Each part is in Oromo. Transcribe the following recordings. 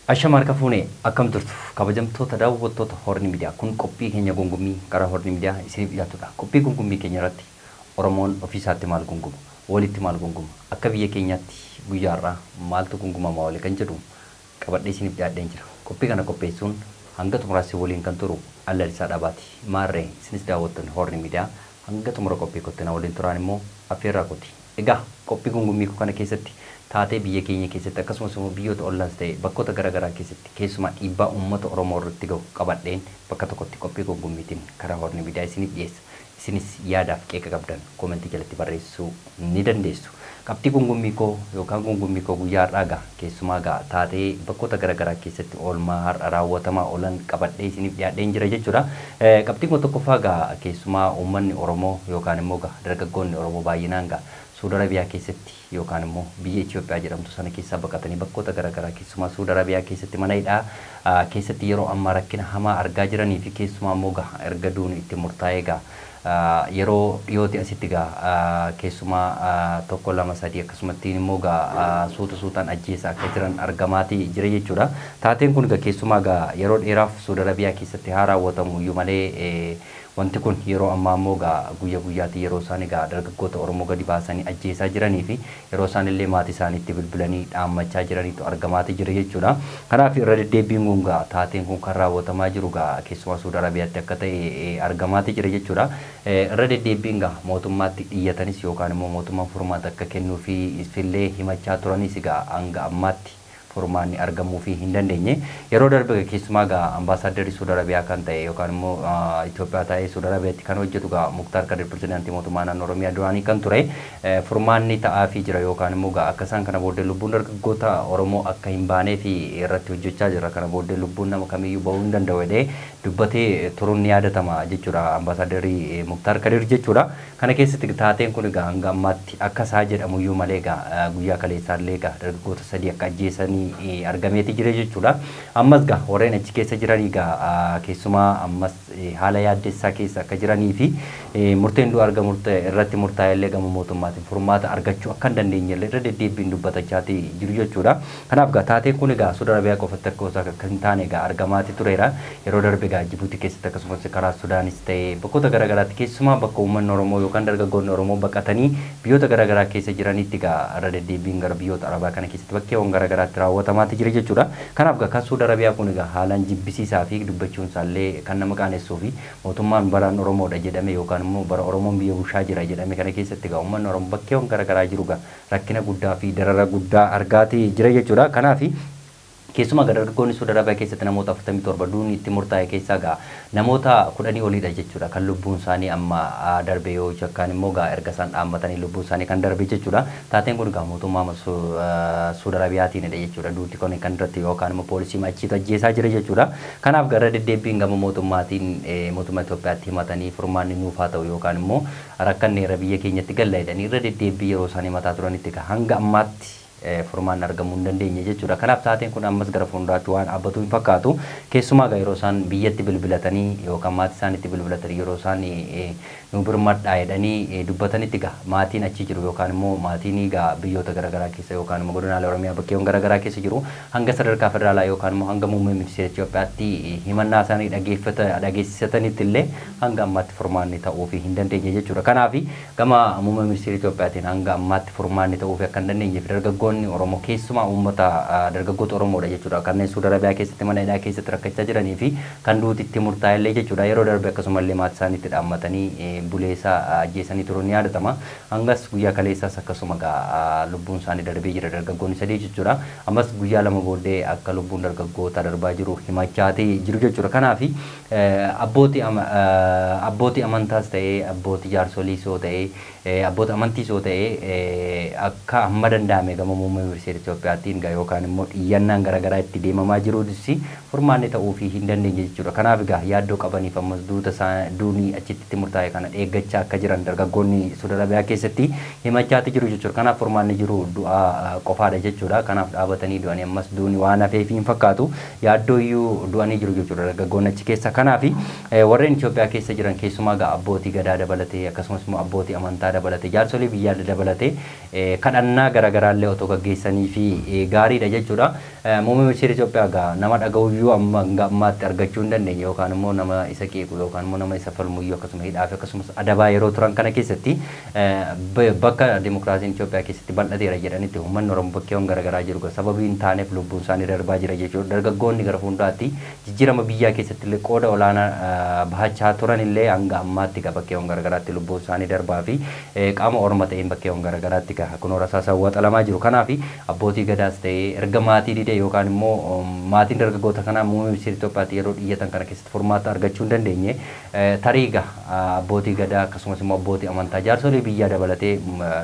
Ashama harka fuunee akkam turtu kabajamtoota daawwattoota Horni Miidiyaa kun qophii keenya gungummii karaa Horni Miidiyaa isiniif dhiyaatudha. Qophii gungummii keenya irratti Oromoon ofiisaatti maal gunguma, walitti maal gunguma, akka biyya keenyaatti guyyaa har'aa maaltu gungumamaa oole kan jedhu qabadhee isiniif dhiyaadheen jira. Qophii kana qopheessuun hanga xumuraatti waliin kan turu Allalisaa Dhabaati. Maarree isinis daawwattoonni Horni Miidiyaa hanga xumura qophii kootti na waliin turaan immoo affeerraa kooti. Egaa qophii gungummii kana keessatti taatee biyya keenya keessatti akkasumas immoo biyyoota ollaas ta'e bakkoota garaagaraa keessatti keessumaa dhiibbaa uummata Oromoo irratti gahu qabadheen bakka tokkotti qophii gungummiitiin karaa Horni Miidiyaa isiniif dhiyeessa. Isinis yaadaaf qeeqa qabdan koomentii jalatti barreessuu ni dandeessu. Qabxii gungummii koo yookaan gungummii koo guyyaa har'aa gaa keessumaa gaa taatee bakkoota garaagaraa keessatti oolmaa har'a raawwatamaa oolan qabadhee isiniif dhiyaadheen jira jechuudha. Qabxiin koo tokkoffaa gaa keessumaa uummanni Oromoo yookaan immoo gaa dargaggoonni Oromoo baay'inaan gaa Suudi Arabiyaa keessatti yookaan immoo biyya Itoophiyaa jedhamtu sana keessaa baqatanii bakkoota garaagaraa keessumaa Suudi Arabiyaa keessatti mana hidhaa keessatti yeroo ammaa rakkina hamaa argaa jiranii fi keessumaa immoo gaa erga duuni itti murtaa'ee gaa yeroo dhiyooti asitti gaa keessumaa 1 2 3 akkasumatti immoo gaa suuta suutaan ajjeesaa akka jiran argamaatii jira jechuudha. Taateen kun gaa keessumaa gaa yeroo dheeraaf Suudi Arabiyaa keessatti haa raawwatamu iyyuu malee wanti kun yeroo ammaa immoo gaa guyya guyyaatti yeroo isaan egaa dargaggoota Oromoo gadi baasanii ajjeesaa jiranii fi yeroo isaan illee maatii isaaniitti bilbilanii dhaammachaa jiraniitu argamaatii jira jechuudha. Kanaaf irra deddeebiin kun gaa taateen kun kan raawwatamaa jiru gaa keessumaa Suudi Arabiyaatti akka ta'e argamaatii jira jechuudha. Irra deddeebiin gaa mootummaatti dhiyyatanis yookaan immoo mootummaan furmaata akka kennuu fi illee himachaa turanis egaa hanga ammaatti furmaanni argamuu fi hin dandeenye. Yeroo darbe keessumaa gaa ambaasaadarri Suudi Arabiyaa kan ta'e yookaan immoo Itoophiyaa ta'ee Suudi Arabiyaatti kan hojjetu gaa Muktaar Kadir pirezidaantii mootummaa naannoo Oromiyaa duraanii kan ture furmaanni ta'aafii jira yookaan immoo gaa akka isaan kana booddee lubbuun dargaggoota Oromoo akka hin baanee fi irratti hojjechaa jira. Kana booddee lubbuun nama kamiyyuu bahuu hin danda'u jedhee dubbatee turuun ni yaadatama jechuudha ambaasaadarri Muktaar Kadir jechuudha. Kana keessatti taateen kun egaa hanga ammaatti akka isaa jedhamu iyyuu malee egaa guyyaa kaleessaallee egaa dargaggoota 3 akka ajjeesanii argameeti jira jechuudha. Ammas gaa warreen achi keessa jiran egaa keessumaa ammas haala yaaddessaa keessa akka jiranii fi murteen du'a argamu irratti murtaa'e illee gama mootummaatiin furmaata argachuu akka hin dandeenye illee irra deddeebiin dubbatachaati jiru jechuudha. Kanaaf gaa taateen kun egaa Suudi Arabiyaa qofatti akka akka hin taane egaa argamaati tureera. Yeroo darbe egaa Jibuutii keessatti akkasumas karaa Sudaanis ta'e bakkoota garaagaraatti keessumaa bakka uummanni Oromoo yookaan dargaggoonni Oromoo baqatanii biyyoota garaagaraa keessa jiranitti egaa irra deddeebiin gara biyyoota Arabaa kana keessatti bakkeewwan garaagaraatti raawwatamaati jira jechuudha. Kanaaf gaa kan Suudi Arabiyaa kun egaa haalaan jibbisiisaa fi dubbachuun isaallee kan nama qaanessuu fi mootummaan baraan Oromoodha jedhame yookaan immoo bara Oromoon biyya bulchaa jira jedhame kana keessatti egaa uummanni Oromoo bakkeewwan garaagaraa jiru egaa rakkina guddaa fi darara guddaa argaatii jira jechuudha. Kanaaf keessumaa dargaggoonni Suudi Arabiyaa keessatti namoota 47 duuni itti murtaa'e keessaa gaa namoota 10 oliidha jechuudha kan lubbuun isaanii amma darbe yoo jakkaan immoo gaa erga isaan dhaammatanii lubbuun isaanii kan darbe jechuudha. Taateen kun gaa mootummaa Suudi Arabiyaatiinidha jechuudha. Duuti kun kan irratti yookaan immoo poolisii achiitu ajjeesaa jira jechuudha. Kanaaf gara deddeebiin gama mootummaatiin mootummaa Itoophiyaatti himatanii furmaanni nuuf haa ta'u yookaan immoo rakkanneera biyya keenyatti galla jedhanii irra deddeebii yeroo isaan himataa turanitti hanga ammaatti furmaan argamuu hin dandeenye jechuudha. Kanaaf taateen kun ammas gara fuulduraatti waan dhaabbatu hin fakkaatu. Keessumaa yeroo isaan biyyatti bilbilatanii yookaan maatii isaaniitti bilbilatanii yeroo isaan nu birmadhaa jedhanii dubbatanitti gaa maatiin achi jiru yookaan immoo maatiin gaa biyyoota garaagaraa keessa yookaan immoo godinaalee Oromiyaa bakkeewwan garaagaraa keessa jiru hanga sadarkaa federaalaa yookaan immoo hanga muummee ministeera Itoophiyaatti himannaa isaanii dhageessisatanitti illee hanga ammaatti furmaanni ta'uufii hin dandeenye jechuudha. Kanaaf gama muummee ministeera Itoophiyaatiin hanga ammaatti furmaanni ta'uufii akka hin dandeenyeef dargaggoonni Oromoo keessumaa uummata dargaggoota Oromoodha jechuudha. Kanneen Suudi Arabiyaa keessatti mana hidhaa keessatti rakkachaa jiranii fi kan duuti itti murtaa'e illee jechuudha. Yeroo darbe akkasumallee maatii isaaniitti dhaammatanii buleessa ajjeesanii turuun ni yaadatama. Hangas guyyaa kaleessaas akkasuma gaa lubbuun isaanii darbee jira dargaggoonni 3 jechuudha. Ammas guyyaa 2 booddee akka lubbuun dargaggoota darbaa jiru himachaatii jiru jechuudha. Kanaaf abbootii amantaas ta'ee abbootii jaarsoliis yoo ta'ee abboota amantiis yoo ta'ee akka hamma danda'ame gama muummee ministeera Itoophiyaatiin gaa yookaan immoo dhiyyannaan garaagaraa itti deemamaa jiruutis furmaanni ta'uufii hin dandeenye jechuudha. Kanaaf egaa yaaddoo qabaniif ammas duuta duunii achitti murtaa'e kana eeggachaa akka jiran dargaggoonni Suudi Arabiyaa keessatti himachaati jiru jechuudha. Kanaaf furmaanni jiru du'aa qofaadha jechuudha. Kanaaf dhaabatanii du'anii ammas duuni waan hafeef hin fakkaatu yaaddoo iyyuu du'anii jiru jechuudha dargaggoonni achi keessa. Kanaaf warreen Itoophiyaa keessa jiran keessumaa gaa abbootii gadaa dabalatee akkasumas immoo abbootii amantaa dabalatee jaarsolii biyyaa dabalatee kadhannaa garaagaraallee otoo gaggeessanii fi gaariidha jechuudha. Muummee ministeera Itoophiyaa egaa nama dhaga'uyyuu amma hanga ammaatti argachuu hin dandeenye yookaan immoo nama isa qeequ yookaan immoo nama isa falmuyyuu akkasuma hidhaa fi akkasumas adabaa yeroo turan kana keessatti bakka dimokiraasiin Itoophiyaa keessatti bal'ateera jedhanitti uummanni Oromoo bakkeewwan garaagaraa jiru sababii hin taaneef lubbuun isaanii darbaa jira jechuudha. Dargaggoonni gara fuulduraatti jijjiirama biyyaa keessatti illee qooda olaanaa bahachaa turan illee hanga ammaatti bakkeewwan garaagaraatti lubbuun isaanii darbaa fi qaama orma ta'een bakkeewwan garaagaraatti kunoo rasaasaan waxalamaa jiru. Kanaaf abbootii gadaas ta'ee erga maatii didee yookaan immoo maatiin dargaggoota kanaa muummee ministeera Itoophiyaatti yeroo dhiyyatan kana keessatti furmaata argachuu hin dandeenye tarii abbootii gadaa akkasumas immoo abbootii amantaa jaarsolii biyyaa dabalatee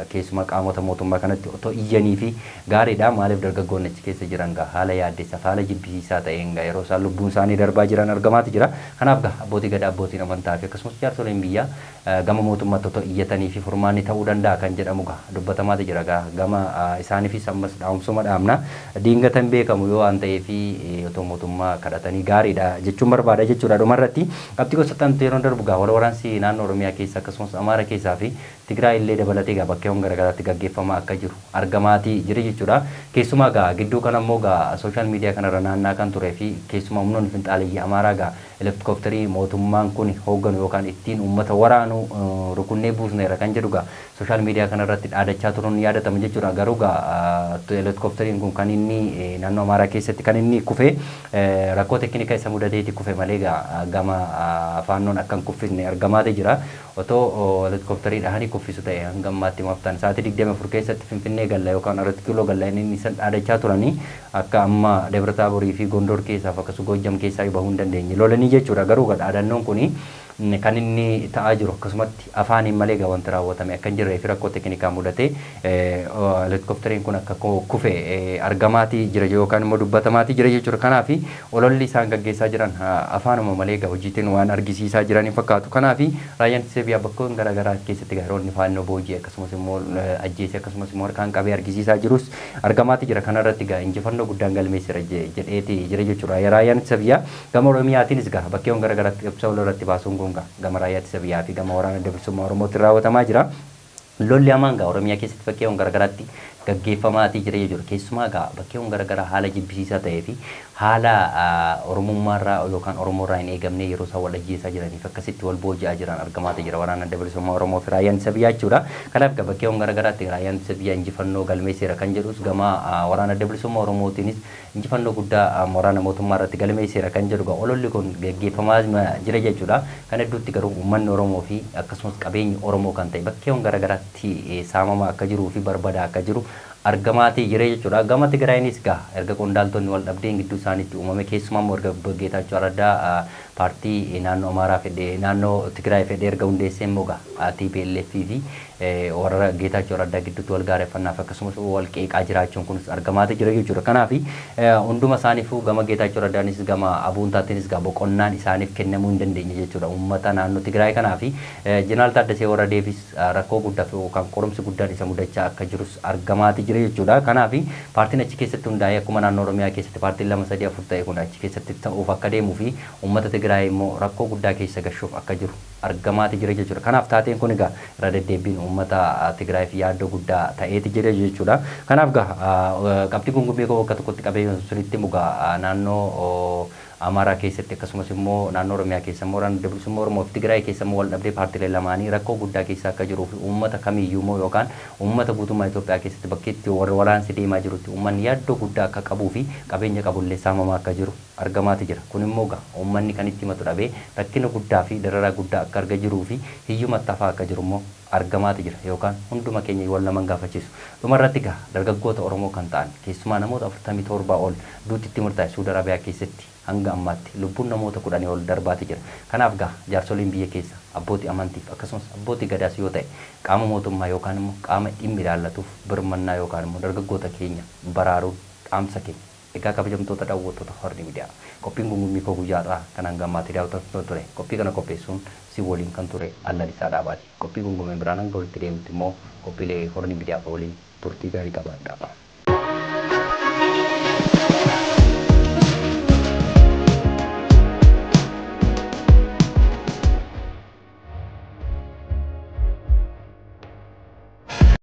keessumaa qaamota mootummaa kanatti otoo iyyanii fi gaariidha. Maaliif dargaggoonni achi keessa jiran haala yaaddessaaf haala jibbisiisaa ta'een yeroo isaan lubbuun isaanii darbaa jiran argamaati jira. Kanaaf abbootii gadaa abbootiin amantaa fi akkasumas jaarsoliin biyyaa gama mootummaatti otoo iyyatanii fi furmaanni ta'uu danda'a kan jedhamu dubbatamaati jira. Gama isaaniifis ammas dhaamsuma dhaamna. Diingatan beekamu yoo waan ta'eef otoo mootummaa kadhatanii gaariidha jechuun barbaada jechuudha. Dhumarratti qabxii gosa xantu yeroo darbu wal waraansi naannoo Oromiyaa keessa akkasumas Amaara keessaa fi Tigraay illee dabalatee bakkeewwan garaagaraatti gaggeeffamaa akka jiru argamaatii jira jechuudha. Keessumaa gidduu kana immoo sooshaal miidiyaa kanarra naannaa kan turee fi keessumaa humnoonni finxaaleeyyii Amaaraa helikopterii mootummaan kun hoogganu yookaan ittiin uummata waraanu rukunnee buusneera kan jedhu sooshaal miidiyaa kanarratti dhaadachaa turuun yaadatama jechuudha. Garuu helikopteriin kun kan inni naannoo Amaaraa keessatti kan inni kufe rakkoo teeknikaa isa mudateeti kufe malee gama faannoon akka hin kuffisne argamaati jira. Otoo helikopterii dhahanii kuffisu ta'e hanga ammaatti maaftaan sa'aatii 24 keessatti Finfinnee galla yookaan 4 kiiloo galla inni isaan dhaadachaa turanii akka amma Dabra Taaborii fi Gondor keessaaf akkasumas Goojjam keessaa bahuu hin dandeenye lolanii jechuudha. Garuu dhaadannoon kuni kan inni ta'aa jiru akkasumatti afaaniin malee wanti raawwatame akka hin jirree fi rakkoo teeknikaa mudate helikopteriin kun akka kufe argamaatii jira yookaan immoo dubbatamaatii jira jechuudha. Kanaaf ololli isaan gaggeessaa jiran afaanuma malee hojiitiin waan argisiisaa jiran hin fakkaatu. Kanaaf raayyaan ittisa biyyaa bakkoon garaagaraa keessatti yeroonni faannoo boojii akkasumas immoo ajjeesee akkasumas immoo harkaan qabee argisiisaa jirus argamaatii jira. Kanarratti injifannoo guddaan galmeessira jedheeti jira jechuudha. Raayyaan ittisa biyyaa gama Oromiyaatiinis bakkeewwan garaagaraatti ibsa walirratti baasuun kun gama raayyaa ittisa biyyaa fi gama waraana bilisummaa Oromootti raawwatamaa jira. Lolli hamaan Oromiyaa keessatti bakkeewwan garaagaraatti gaggeeffamaatii jira jechuudha. Keessumaa bakkeewwan garaagaraa haala jibbisiisaa ta'ee fi haala Oromummaarraa yookaan Oromoorraa hin eegamne yeroo isaan wal ajjeesaa jiraniif akkasitti wal booji'aa jiran argamaati jira waraana adda bilisummaa Oromoo fi raayyaan ittisa biyyaa jechuudha. Kanaaf bakkeewwan garaagaraatti raayyaan ittisa biyyaa injifannoo galmeesseera kan jedhus gama waraana adda bilisummaa Oromootiinis injifannoo guddaa waraana mootummaa irratti galmeesseera kan jedhu ololli kun gaggeeffamaa jira jechuudha. Kan hedduutti garuu uummanni Oromoo fi akkasumas qabeenyi Oromoo kan ta'e bakkeewwan garaagaraatti saamamaa akka jiruu fi barbadaa akka jiru argamaatii jira jechuudha. Gama Tigraayinis erga qondaaltonni wal dhabdeen gidduu isaaniitti uumame keessumaa immoo erga Geetaachoo Raddaa paartii naannoo Amaaraa fedhee naannoo Tigraay fedhee erga hundeessee immoo TPLF fi warra Geetaachoo Raddaa gidduutti wal gaarreeffannaaf akkasumas wal qeeqaa jiraachuun kunis argamaatii jira jechuudha. Kanaaf hunduma isaaniifuu gama Geetaachoo Raddaanis gama Abuuntaatiinis boqonnaan isaaniif kennamuu hin dandeenye jechuudha. Uummata naannoo Tigraay kanaaf Jeneraal Taaddasee Warradeefis rakkoo guddaa yookaan qorumsi guddaan isa mudachaa akka jirus argamaatii jira jechuudha. Kanaaf paartiin achi keessatti hundaa'ee akkuma naannoo Oromiyaa keessatti paartiin 2 3 4 ta'e kun achi keessatti ta'uuf akka deemuu fi uummata Tigraay immoo rakkoo guddaa keessa gashuuf akka jiru argamaati jira jechuudha. Kanaaf taateen kun egaa irra deddeebiin uummata Tigraayiif yaaddoo guddaa ta'eeti jira jechuudha. Kanaaf qabxii gungummii koo bakka tokkotti qabee sunitti mugaa naannoo Amaaraa keessatti akkasumas immoo naannoo Oromiyaa keessa immoo waraana bilisummaa Oromoo fi Tigraay keessa immoo wal dhabdee paartiilee lamaanii rakkoo guddaa keessa akka jiruu fi uummata kamiyyuu immoo yookaan uummata guutummaa Itoophiyaa keessatti bakkeetti warra waraansi deemaa jirutti uummanni yaaddoo guddaa akka qabuu fi qabeenya qabullee saamamaa akka jiru argamaati jira. Kun immoo uummanni kan itti himatu dhabee rakkina guddaa fi dararaa guddaa akka argaa jiruu fi hiyyumatti hafaa akka jiru immoo argamaati jira yookaan hunduma keenya wal naman gaafachiisu. Dhumarratti dargaggoota Oromoo kan ta'an keessumaa namoota 47 ol duuti itti murtaa'e Suudi Arabiyaa keessatti hanga ammaatti lubbuun namoota 10 ol darbaati jira. Kanaaf jaarsoliin biyya keessa abbootii amantiif akkasumas abbootii gadaas yoo ta'e qaama mootummaa yookaan immoo qaama dhimmi ilaallatuuf birmannaa yookaan immoo dargaggoota keenya baraaruun dhaamsa keenya. Egaa kabajamtoota daawwattoota Horni Miidiyaa qophiin gungummii koo guyyaadhaa kan hanga ammaatti daawwattoota ture. Qophii kana qopheessuun si waliin kan ture Allalisaa Dhaabaati. Qophii gungummii biraan hanga walitti deemtu immoo qophiilee Horni Miidiyaa waliin turtii gaarii qabaadhaa.